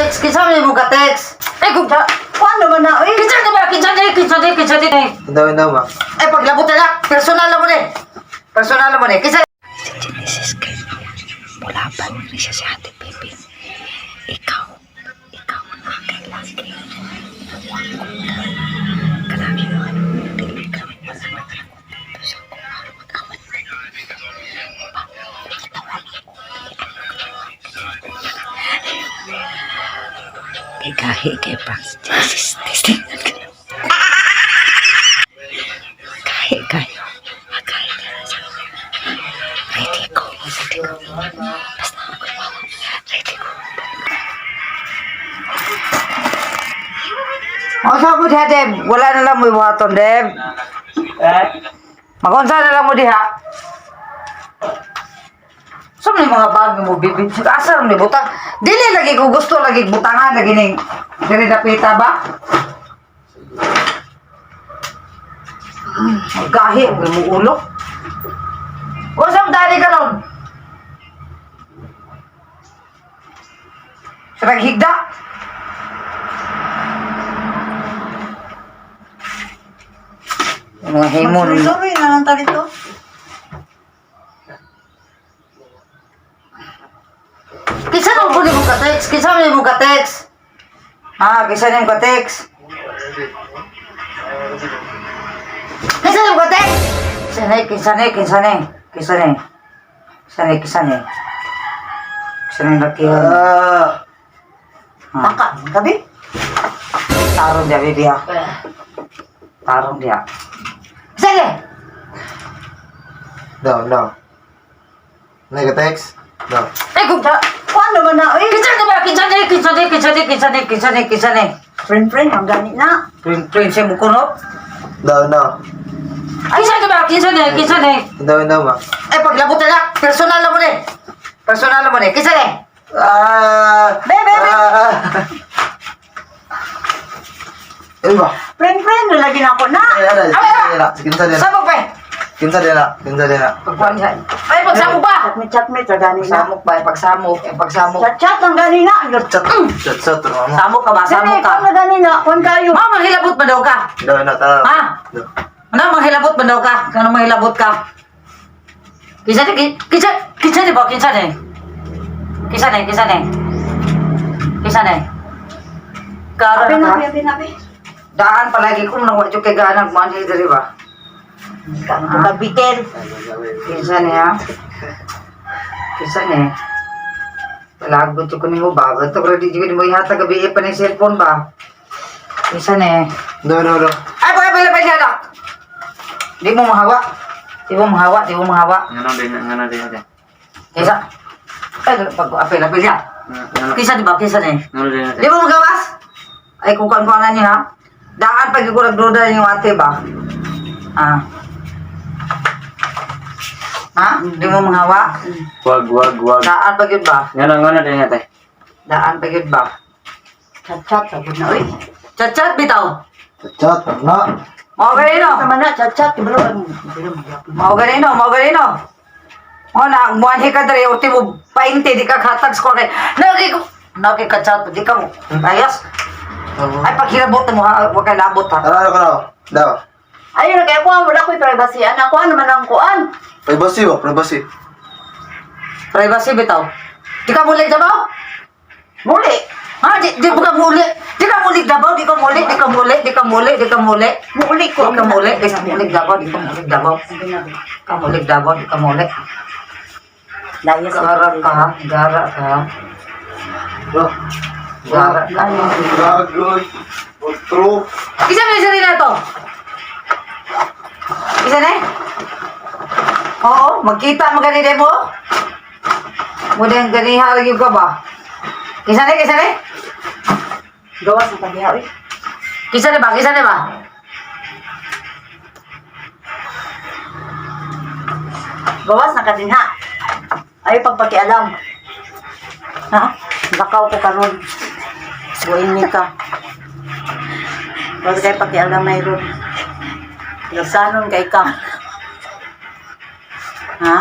ka-text? Kinsa man mo ka-text? Ay, kung Kuan naman na, oy. Kinsa di ba? Kinsa di? Kinsa di? Kinsa di? Daw, daw ba? Ay, paglabot na. Personal na mo ni. Personal na mo ni. Kinsa Si Genesis kay mulaban rin siya si Ate Baby. Ikaw, ikaw ang aking laki. Kanang ano, dili ka wala man ako dito sa kung ano mag-awat ka dito. Diba? Nakatawa ako. Kay gahi kay pang Genesis. Testing. Gahi kayo. Gahi kayo. Ready ko. Ready ko. Basta ako wala. Ready ko. Unsa mo diha, Deb? Wala na lang mo ibuhaton, Deb. Eh? Magunsa na lang mo diha. Sa so, mga bag mo, bibi? Asa rin ni butang? Dili lagi ko gusto lagi butangan lagi ning diri dapita ba? Gahi mo mo ulo. Unsa mo dali karon? Sa naghigda? Mga himon. Sorry na lang ta dito. Kinsa man po mo ka-text? Kinsa man mo ka-text? Ha, kinsa nimo ka-text? Kinsa nimo ka-text? Kinsa ni, kinsa ni, kinsa ni, kinsa ni. Kinsa ni, kinsa ni. Kinsa ni lakihan. Ah! Ha, Taka, gabi. tarong dia, bibi ha. Tarong dia. Kinsa ni? Daw, daw. Nag-text? Daw. Ay, kung Kuan naman na, oy. kinsa ni ba? Kinsa ni, kinsa ni, kinsa ni, kinsa ni, kinsa ni, kinsa ni. Friend, friend, ang gani na. Print, print siya mo kuno. Daw, daw. Kinsa ni ba? Kinsa ni, kinsa ni. Daw, daw ba? Ay, paglabot na lang. Personal na mo ni. Personal na mo ni. Kinsa ni? Ah! Be, be, be. Ah! Ano ba? Friend, friend, lagi na ako na. Ay, ay, ay, ay, kinsa din na. Sabog pa eh. Kinsa din na. Kinsa din na. Pagkuhan siya. Ay, pagsamok ba? Chatmate, chatmate, ang gani na. Pagsamok ba? Pagsamok. Eh, pagsamok. Chat, chat, ang gani na. Chat, chat, chat, mama. Samok ka ba? Samok Dili, ka. ikaw na gani na. Kuan kayo. Mao, manghilabot ba daw ka? Daw, na, tara. Ha? Daw. Ano, manghilabot ba daw ka? Ano, manghilabot ka? Kinsa ni, kinsa, kinsa ni ba? Kinsa ni? Kinsa ni, kinsa ni? Kinsa ni? Kara Abi na na, ka? abi na, abi. Daan palagi ko nang wadyo kay ganang manhi diri ba? Kanto ka bitin. Kinsa ni ha? Kinsa ni? Palagot ko nimo ba? Bato ko di jud mo ihatag gabi pa ni cellphone ba? Kinsa ni? Daw, daw, daw. Ay, boy, boy, boy, anak. Di mo mahawa. Di mo mahawa, di mo mahawa. Ngano din, ngano din natin. Kinsa? Ay, pag apel apel ya. Ngano, Kinsa di ba? Kinsa ni? ngano din natin. Di mo magawas? Ay, kung kuan kuan niya ha. Daan pag ko nagduda yung ate ba? Ah. Ha? Di mo mahawa? Wag, wag, wag. Daan pag yun ba? Ngano, ngano din natin. Daan pag yun ba? Chat, chat, sabot na, oy. Chat-chat bitaw. Chat, chat, na. Mao ganino. Sama na, chat, chat. Ibro, Mao ganino, mao ganino. O na, muanhi ka diri ultimo 20 di ka katag sa kay. Nagi ko nagi ka chat di ka mo. Ayos. Ay paghilabot mo ha, wa kay labot ha. Tara, tara, tara. Daw. Ayun, na kaya kuan, wala ko'y privacy. Anak, kuan naman ang kuan. Privacy ba? Privacy. Privacy bitaw. Di ka mulig Davao? Muli. Ha, di ka muli. Di ka muli Davao, di ka muli, di ka muli, di ka muli, di ka muli. Muli ko. Di ka muli, di ka muli Davao, di ka muli Davao. Di ka muli Davao, di ka muli. Layas. Gara ka, ha? Gara ka. ha? Daw. Gara ka. Gagoy. Otro. Isa na isa rin na to. Isa na eh? Oo, magkita mo ganito mo. Muna yung ganiha yung ka ba? Kisa na, kisa na eh? Gawas ang paghiha, oy. Kisa na ba? Kisa na ba? Gawas na ka din, ha? Ay, pagpakialam. Ha? Bakaw ko karon. Buin ni ka. Wala kay pakialam mayroon. Lasanon kay ka. Ha?